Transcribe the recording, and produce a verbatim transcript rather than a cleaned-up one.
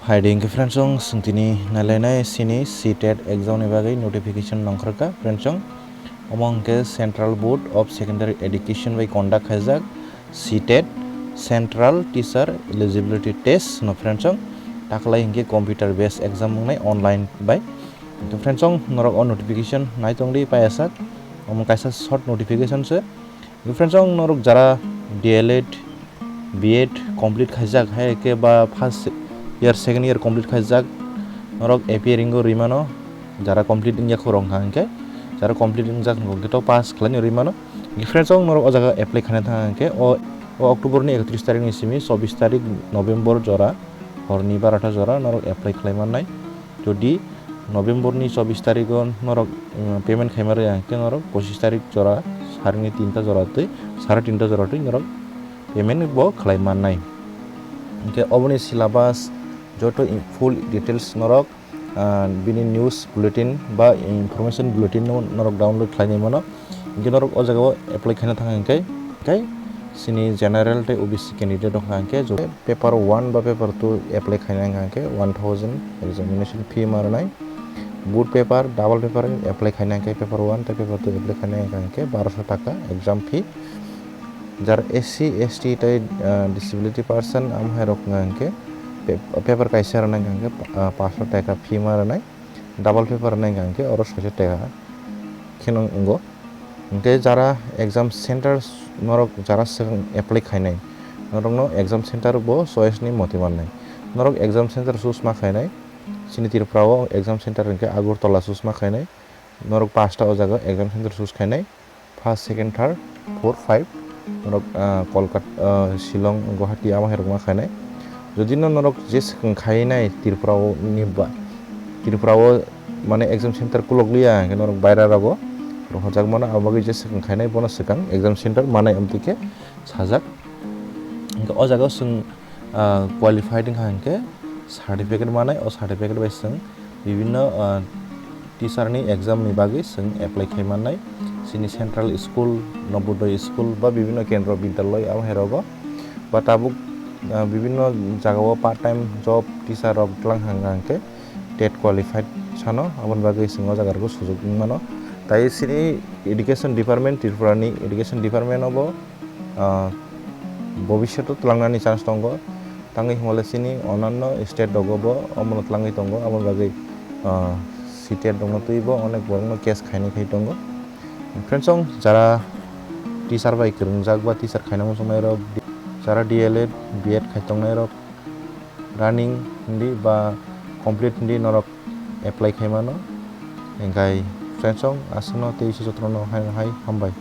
Hai di hwnkhe friends, chwng tini nailainai chini C TET exam ni bagwi notification nongkhorkha friends. Omo hwnkhe Central Board of Secondary Education bai conduct khaijak C TET, Central Teacher Eligibility Test no friends. Taklai hwnkhe computer based exam wngnai online bai. To friends, norok o notification naitongdi paiyasak. Omo kaisa short notification se. Friends, ang norok jara D L Ed, B Ed complete khaijak, hai khe ba first year, second year complete khaijak, norok A P ringo rimano, jara complete wngya khorok hwnkha hwnkhe, jara complete wngjak hwnkhe to pass khlaino rimano. Friends, ang norok o jaga apply khaina thang hwnkhe, o, o October ni ekatris tarik ni simi chobis tarik November jora, horni barota jora norok apply khlai mannai. Jodi November ni chobis tarigo norok, um, payment khaima rwya hwnkhe norok pochis tarik jora, sarini tinta jora twi, sare tinta jora twi norok payment bo khlai mannai. Hwnkhe oboni syllabus joto in-, full details norok, ah, bini news bulletin ba information bulletin no norok download khlainai mano. Hwnkhe norok o jaga o apply khaina thang hwnkhe, hwnkhe chini general tei O B C candidate wngkha hwnkhe jo-, paper one ba paper two apply khaina wngkha hwnkhe one thousand examination fee ma rwnai. Board paper, double paper apply khaina hwnkhe paper one tei paper two apply khaina wngkha hwnkhe barosho taka exam fee. Jar S C, S T tei, ah, disability person amo hai rok wngkha hwnkhe pa-, paper kaisa rwna wngkha hwnkhe, ah, pansho taka fee ma rwnai. Double paper rwna wngkha hwnkhe oro soisho taka kheno wngo. Hwnkhe jara exam center norok jara swkang apply khainai, norokno exam center bo choice ni moti mannai. Norok exam center choose ma khainai, chini Tripura o exam center hwnkhe Agartala choose ma khainai. Norok pasta o jaga exam center choose khainai, first, second, third, four, five, norok, ah, Kolkata, ah, Shillong, Guwahati amo hai rok ma khainai. Jodi no norok je swkang khainai Tripura o ni ba, Tripura o mane exam center kulok liya hwnkhe norok baira rogo rohorjak mano, abo bagwi je swkang khainai bono swkang exam center manai amtwi khe sajak. Hwnkhe o jaga o chwng, ah, qualified wngkha hwnkhe certificate manai, o certificate bai chwng bibinno, ah, teacher ni exam ni bagwi chwng apply khai mannai. Chini central school, Navodaya school ba bibinno kendro bidyaloi abo hai rogo ba tabuk, ah, bibinno jaga o part time job teacher rok tlang hang hang khe TET qualified sano, aboni bagwi chwng o jaga rok o sujuk wng mano. Tai chini education department, Tripura ni education department o bo, ah, bobishoto tlangnani chance tongo. Tangwi hwnba le chini onanno state rogo bo omono tlangwi tongo, aboni bagwi, ah, C TET rokno twibo onek borokno case khainai khai tongo. Friends, chwng jara teacher bai kwrwngjak ba teacher khaina muchungnai rok, jara D L Ed, B Ed khai tongnai rok, running hindi ba complete hindi norok apply khai mano. Hingkhai friends, chwng aswkno tei se jotono hai hai hambai.